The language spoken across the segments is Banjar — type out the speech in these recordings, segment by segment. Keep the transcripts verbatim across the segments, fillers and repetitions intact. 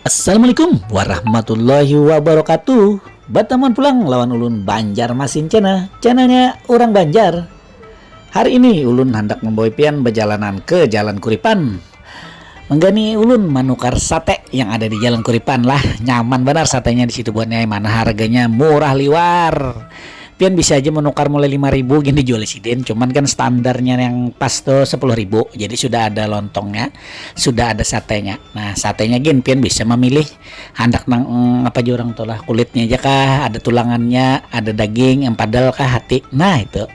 Assalamualaikum warahmatullahi wabarakatuh. Batamuan pulang lawan ulun Banjar Masin Channel, channelnya orang Banjar. Hari ini ulun handak membawa pian bajalanan ke Jalan Kuripan. Menggani ulun manukar sate yang ada di Jalan Kuripan lah. Nyaman banar satenya di situ buhannya, mana harganya murah liwar. Pian bisa aja menukar mulai lima ribu gin dijual sidin, cuman kan standarnya yang pas tuh sepuluh ribu. Jadi sudah ada lontongnya, sudah ada satenya. Nah, satenya gin pian bisa memilih handak nang, mm, apa aja orang tuh lah, kulitnya aja kah, ada tulangannya, ada daging, empadal kah, hati. Nah, itu.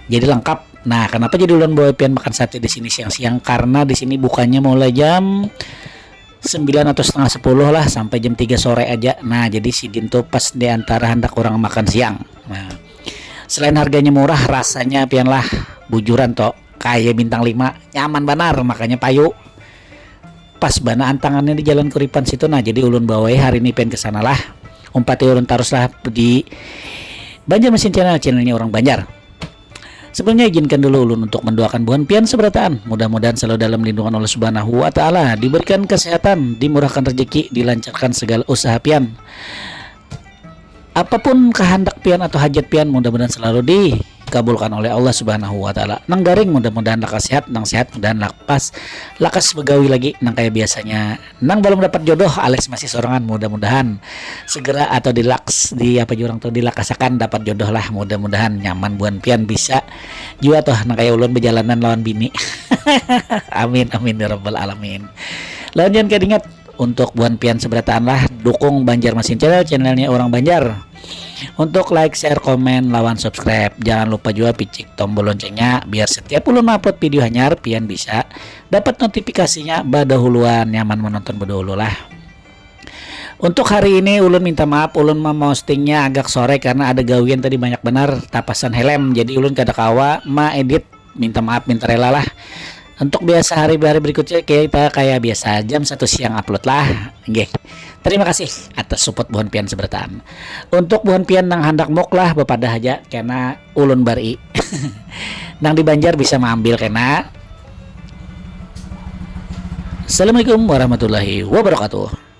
Jadi lengkap. Nah, kenapa jadi ulun bawa pian makan sate di sini siang-siang? Karena di sini bukanya mulai jam sembilan atau setengah sepuluh lah sampai jam tiga sore aja. Nah, jadi sidin tuh pas di antara handak orang makan siang. Nah, selain harganya murah, rasanya pian lah bujuran toh, kayak bintang lima, nyaman banar, makanya payu. Pas bana antangannya di Jalan Kuripan situ. Nah, jadi ulun bawai hari ini pian ke sana lah. Umpati ulun terus lah di Banjar Mesin Channel, channelnya orang Banjar. Sebelumnya, izinkan dulu ulun untuk mendoakan buhan pian seberataan. Mudah-mudahan selalu dalam lindungan Allah Subhanahu wa Ta'ala, diberikan kesehatan, dimurahkan rezeki, dilancarkan segala usaha pian. Apapun kehendak pian atau hajat pian, mudah-mudahan selalu dikabulkan oleh Allah Subhanahu wa Ta'ala. Nang garing, mudah-mudahan lakas sehat, nang sehat, mudahan lakas, lakas begawi lagi, nang kayak biasanya. Nang balum dapat jodoh alias masih sorangan, mudah-mudahan segera atau dilaks, di apa jurang tuh, dilakasakan dapat jodoh lah, mudah-mudahan nyaman buhan pian bisa jua tuh nang kaya ulun bejalanan lawan bini. Amin, amin ya rabbal alamin. Lawan jangan kada ingat, untuk buhan pian seberataan lah, dukung Banjar Masin Channel, channelnya orang Banjar. Untuk like, share, komen, lawan subscribe. Jangan lupa jua picik tombol loncengnya biar setiap ulun upload video hanyar pian bisa dapat notifikasinya badahuluan, nyaman menonton badahulu lah. Untuk hari ini ulun minta maaf, ulun memostingnya agak sore karena ada gawian tadi banyak benar tapasan helm, jadi ulun kada kawa maedit, minta maaf, minta rela lah. Untuk biasa hari-hari berikutnya kita kayak biasa jam satu siang upload lah. Nggih. Terima kasih atas support buhan pian seberataan. Untuk buhan pian nang handak muk lah, bepadah aja kena ulun bari. Nang di Banjar bisa maambil kena. Assalamualaikum warahmatullahi wabarakatuh.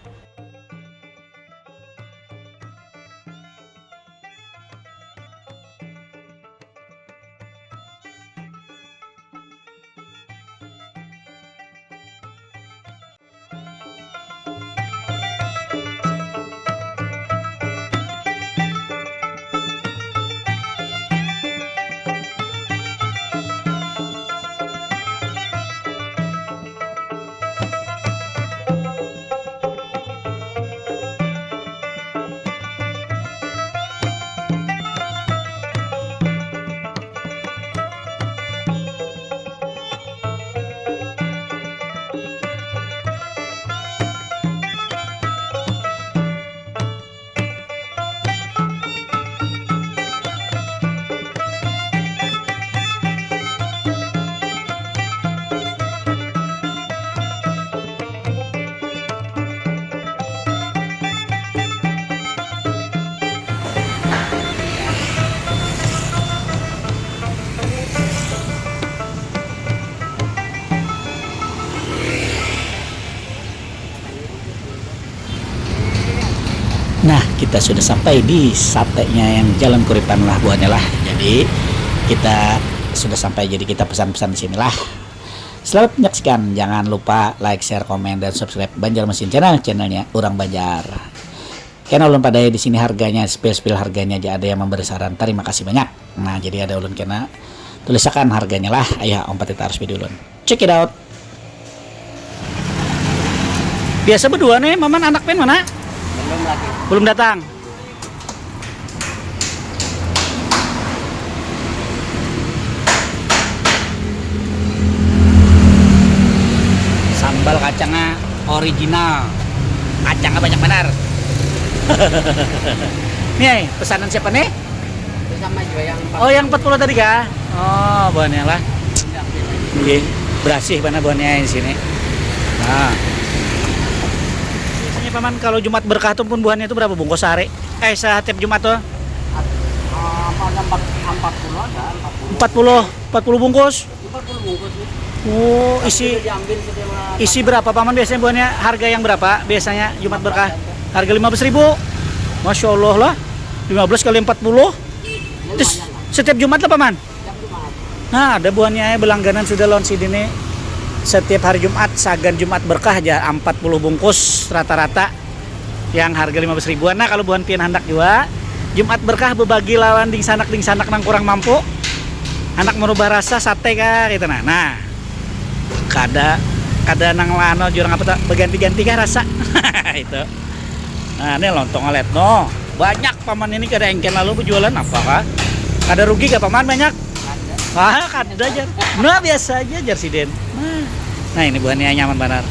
Nah, kita sudah sampai di satenya yang Jalan Kuripan lah buahnya lah. Jadi kita sudah sampai, jadi kita pesan-pesan di sinilah. Selamat menyaksikan, jangan lupa like, share, komen, dan subscribe Banjar Mesin Channel, channelnya orang Banjar. Kena ulun padai di sini harganya, spill-spill harganya aja ada yang memberi saran. Terima kasih banyak. Nah, jadi ada ulun kena tulisakan harganya lah. Ayo, ompat kita harus video ulun. Check it out. Biasa berdua nih, maman anak pen mana? Belum lagi. Belum datang. Sambal kacangnya original. Kacangnya banyak benar. Nih, pesanan siapa nih? Itu sama juga yang empat. Oh, yang empat puluh tadi kah? Oh, banyak lah. Iya, berasih mana buahnya di sini. Nah. Biasanya paman kalau Jumat berkah tuh pun buahnya itu berapa bungkus sehari? Eh, setiap Jumat tuh? Apa ada empat, empat puluh ada, empat puluh. Empat puluh, empat puluh bungkus. Empat puluh bungkus nih. Oh, isi, isi berapa, Paman, biasanya buahnya? Harga yang berapa biasanya Jumat Berkah? Harga lima belas ribu. Masya Allah lah. Lima belas kali empat puluh. Terus setiap Jumat lah, Paman? Nah, ada buahnya ya, belangganan sudah lawan sidin nih. Setiap hari Jumat, sagan Jumat Berkah aja empat puluh bungkus rata-rata. Yang harga lima belas ribuan. Nah, kalau buhan pian handak jua, Jumat Berkah bebagi lawan dingsanak-dingsanak nang kurang mampu. Handak merubah rasa sate kah, gitu nah. Nah, kada, kada nang lano jurang apa tuh, beganti-ganti kah rasa? Itu. Nah, ini lontong alet no. Banyak, Paman, ini kada engken lalu berjualan apa kah? Kada rugi kah, Paman, banyak? Wah, kada, jar. Nah, biasa aja, jar sidin. Nah, nah, ini buahnya nyaman banar.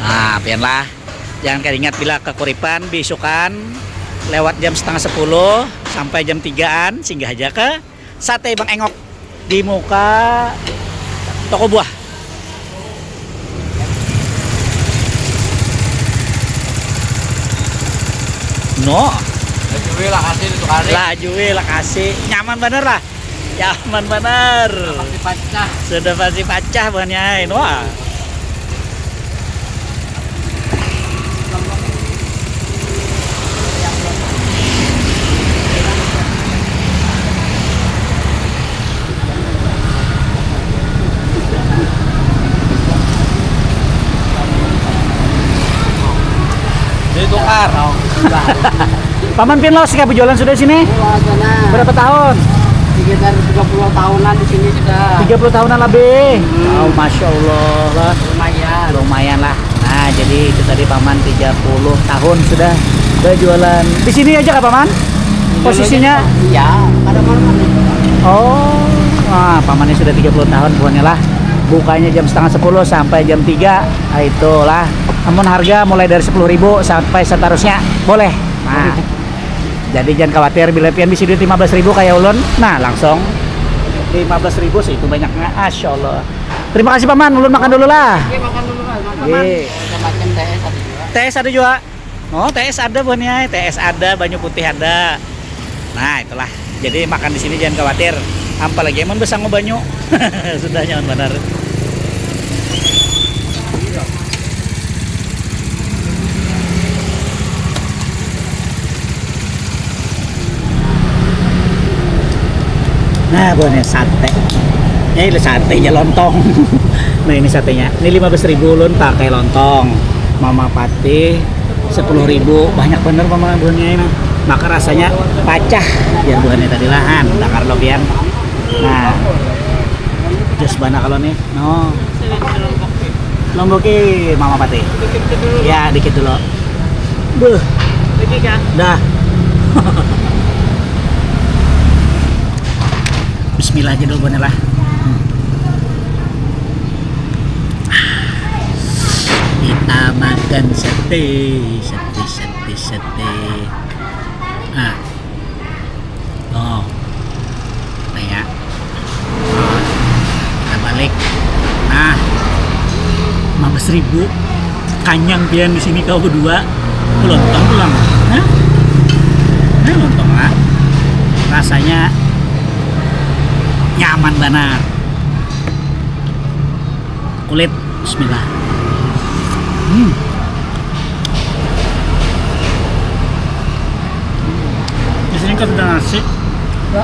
Nah, pian lah. Jangan kada ingat, bila kekuripan, bisukan, lewat jam setengah sepuluh sampai jam tigaan, singgah aja ke Sate Bang Engok di muka toko buah. No. Laju weh lah kasih itu kali. Laju weh lah kasih. Nyaman banar lah. Nyaman banar. Pasti pacah. Sudah pasti pacah buhannya, ai. Wah. Jadi tukar. Paman pian lawas kah berjualan sudah sini? Lawas sana. Berapa tahun? Sekitar tiga puluh tahunan di sini sudah. Tiga puluh tahunan lebih. Hmm. Oh, Masya Allah lah. Lumayan. Lumayan lah. Nah, jadi itu tadi Paman tiga puluh tahun sudah berjualan. Di sini aja kah, Paman? Posisinya? Iya, kada mana-mana. Oh, ah, Pamannya sudah tiga puluh tahun buhannya lah. Bukanya jam setengah sepuluh sampai jam tiga. Ah, itulah. Namun harga mulai dari sepuluh ribu sampai seterusnya. Boleh. Nah. Jadi jangan khawatir bila pian bisi duit lima belas ribu kayak ulun. Nah, langsung lima belas ribu sih itu banyaknya. Masya Allah. Terima kasih, Paman. Ulun makan dulu lah. Oke, makan dulu lah, Mas. Oke. Paman. Ada makan T S ada juga. T S ada juga. Oh, T S ada buhannya, T S ada, banyu putih ada. Nah, itulah. Jadi makan di sini jangan khawatir. Apalagi amun besangu banyu. Sudah nyaman banar. Nah, buahnya sate. Ya, ini satenya lontong. Nah, ini satenya. Ini lima belas ribu ulun pakai lontong. Mama Patih sepuluh ribu. Banyak bener, Mama, buahnya ini. Maka rasanya pacah. Ya, buahnya tadi lahan. Takar lobian. Nah. Jos bana kalau nih. No. Lomboki, Mama Patih. Dikit dulu. Ya, dikit dulu. Buh. Lagi kah? Dah. Bismillah aja dulu, Bun, lah. Hmm. Kita makan sate, sate, sate, sate. Nah. Oh. Nah, ya. Nah, kita balik. Nah. Lima belas ribu. Kanyang pian di sini kau berdua. Lontong pulang. Hah? Nah, lontong lah. Rasanya nyaman banar. Kulit, bismillah. Hmm. Di sini kada ada nasi. Ya.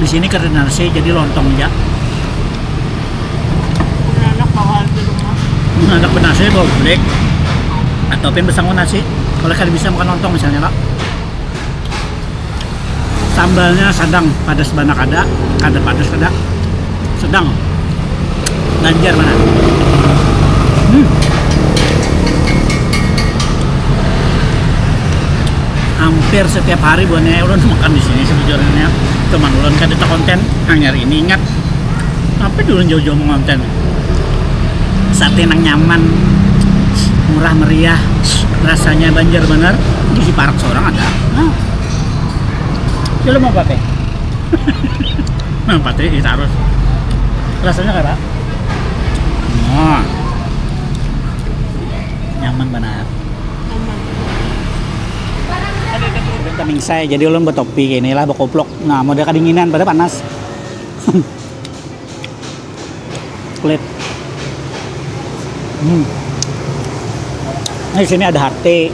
Di sini kada ada nasi, jadi lontong aja. Anak bawa di rumah. Anak bernasi bawa gulai. Atau pin besangu nasi. Kalau kada bisa makan lontong misalnya, Kak. Sambalnya sadang, padas banar kada, kada padas kada, sedang. Banjar mana? Hmm. Hampir setiap hari buhannya ulun makan di sini sebujurnya. Cuman ulun kada takonten, hanyar ini ingat. Apa dulu jauh-jauh mengonten? Sate nang nyaman, murah meriah, rasanya Banjar banar. Di Siparak seorang ada. Nah. Belum mau pakai. Nah, pati ini harus. Rasanya kada? Wah. Nyaman banar. Aman. Ada keturunan. Kami Saya jadi ulun betopi kayak inilah, bekoplok. Nah, model kedinginan pada panas. Kulit. Hmm. Nah, di sini ada hati.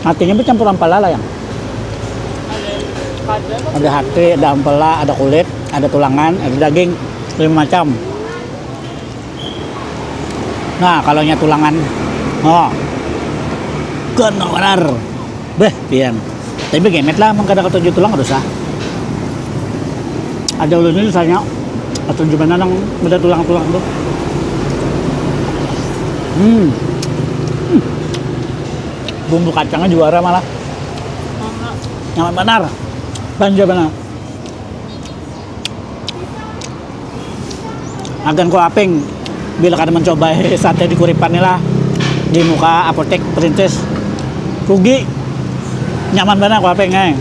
Hatinya bercampur ampela lah, yang ada hati, ada ampela, ada kulit, ada tulangan, ada daging, lima macam. Nah, kalau nya tulangan, oh, kan benar. Beh, pian. Tapi gemet lah, mun kada katuju tulang, kada usah. Ada ulun ini, misalnya, katuju mana nang beda tulang-tulang tuh. Hmm. Hmm. Bumbu kacangnya juara malah. Nyaman benar. Banja benar. Agan ku aping bila kada mencoba sate di Kuripan ni lah, di muka apotek Princess. Rugi. Nyaman banar ku aping ai.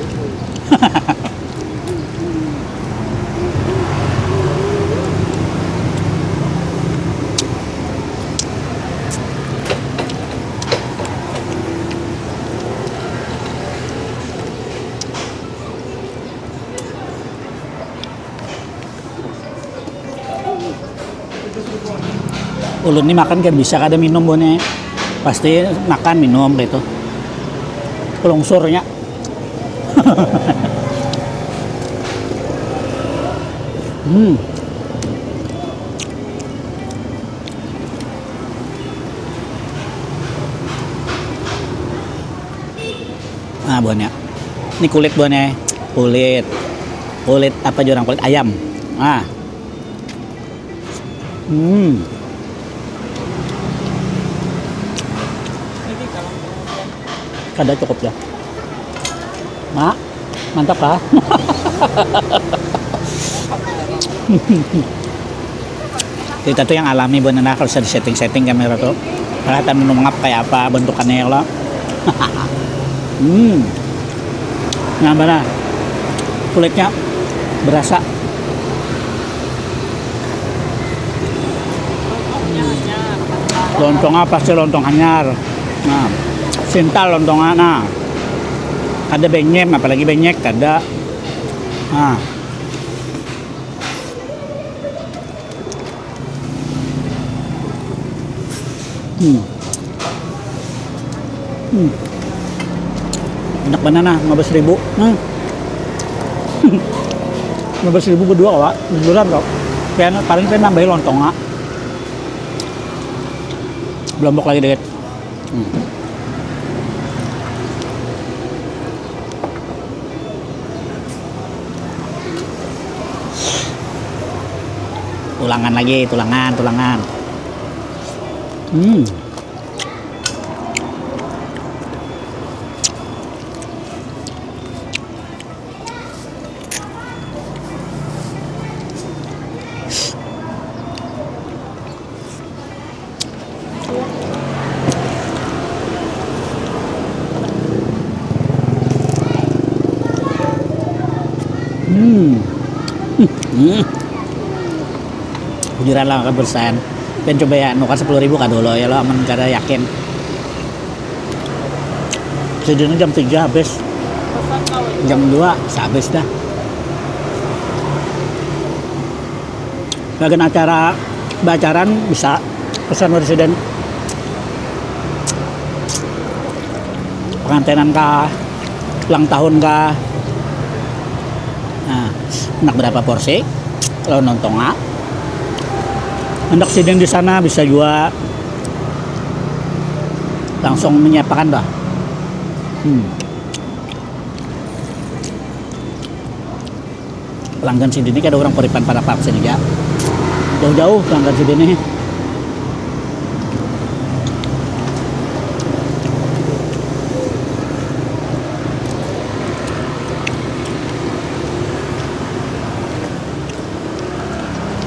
Ulun ni makan kada bisa kada minum, buhannya pasti makan minum gitu, pelungsurnya. Hmm. Nah, buhannya. Ini kulit buhannya. Kulit. Kulit apa jurang? Kulit ayam. Nah. Hmm. Kada cukup ya. Mak, mantap kah? Kita tuh yang alami bener nah, kalau sudah setting-setting kamera tuh. Kelihatan mengap kayak apa bentukannya ya, kalau. Hmm. Nah, mana? Kulitnya berasa. Lontongnya pasti lontong anyar. Nah, sintal lontongnya. Nah, ada benyem, apalagi benyek, ada. Nah. Hmm. Hmm. Enak banana, lima belas ribu. Hmm. Lima belas ribu berdua, Wak. Liburan, kok. Pian, paling pian nambahi lontong, Wak. Belombok lagi dikit. Hmm. Tulangan lagi, tulangan, tulangan. Hmm. Hmm. Hmm. Bujuran lah kebersihan. Pian coba ya, nukar sepuluh ribu kah dulu ya lo, amun kada yakin. Sidin jam tiga habis. Jam dua habis dah. Bagian acara baacaran bisa pesan presiden. Pengantinan kah, ulang tahun kah. Nah, nak berapa porsi? Kalau nonton ah. Hendak sidin di sana bisa juga langsung menyiapakan dah. Hmm. Pelanggan sidin ni kada urang Paripan Parapak sini ja. Jauh-jauh pelanggan sidin ni.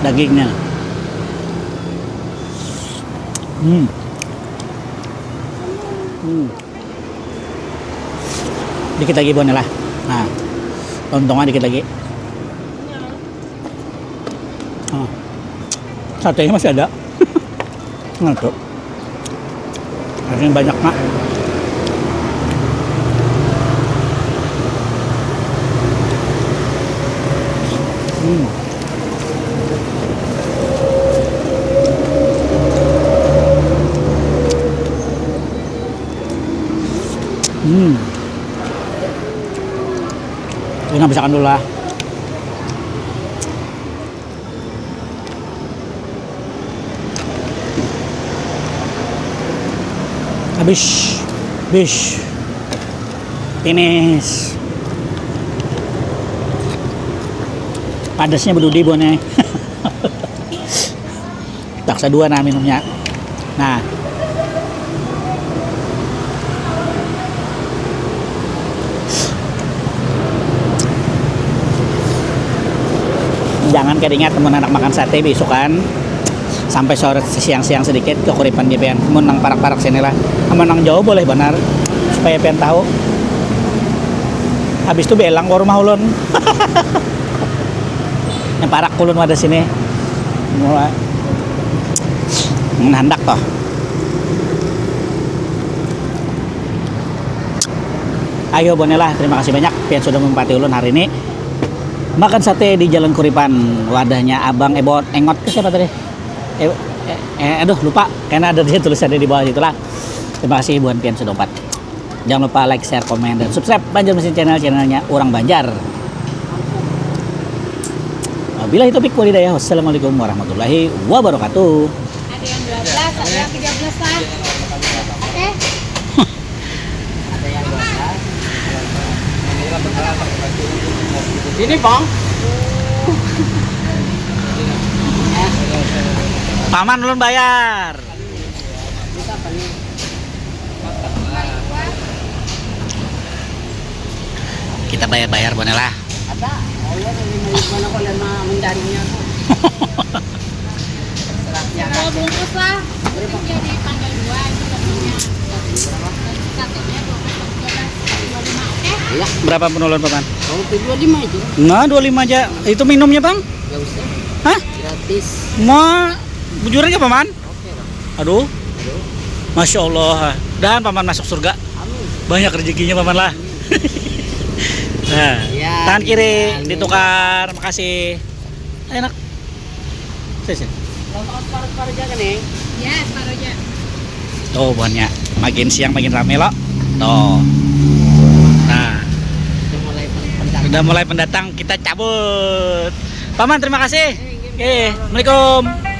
Dagingnya. Hmm. Hmm. Dikit lagi, Bon, lah. Nah, lontongnya dikit lagi. Nah, satenya masih ada. Nah, tuh. Daging banyak, Mak. Hmm. Ini habisakan dulu lah. Habis. Habis. Finish. Padasnya bedudi buhannya. Taksa dua nah minumnya. Nah. Jangan kada ingat mun handak makan sate beisukan sampai sore, siang-siang sedikit ke Kuripan ja pian. Mun nang parak-parak sini lah. Amun nang jauh boleh banar supaya pian tahu. Habis tu belang ke rumah ulun. Yang parak ulun ada sini. Mula handak toh. Ayo, Bonela, terima kasih banyak pian sudah mempati ulun hari ini. Makan sate di Jalan Kuripan, wadahnya Abang Ebot Engot ke siapa tadi? Eh, eh, eh, aduh, lupa, karena ada dia tulisannya di bawah itulah. Terima kasih buat pian sudah umpat. Jangan lupa like, share, komen, dan subscribe Banjar Mesin Channel, channelnya orang Banjar. Wabillahi taufiq walhidayah. Wassalamualaikum warahmatullahi wabarakatuh. Ada yang dua belas, ada yang tiga belas lah. Oke. Ini, Bang. Paman, ulun bayar. Kita bayar-bayar, Bonela. Ada, Allah, ini mau gimana kalau emang mencarinya tuh. Terserahnya. Dua bungkus lah. Itu jadi tanggal dua itu katanya. Katanya dua belas, dua belas, dua lima, oke? Iya. Berapa pun ulun, Paman? Kalau itu dua lima aja. Nah, dua lima aja. Itu minumnya, Bang? Nggak usah. Hah? Gratis. Mau bujuran nggak, Paman? Oke, Bang. Aduh. Aduh. Masya Allah. Dan Paman masuk surga. Amin. Banyak rezekinya, Paman lah. Nah, ya, tangan kiri ditukar. Makasih. Enak. Sini, sini. Kalau makan separuh-separuh aja nih. Ya, separuh aja. Tuh, buhannya. Makin siang makin rame, lo. Tuh. Nah. Udah mulai pen-, pendatang. Udah mulai pendatang, kita cabut. Paman, terima kasih. Eh, iya, oke, assalamualaikum.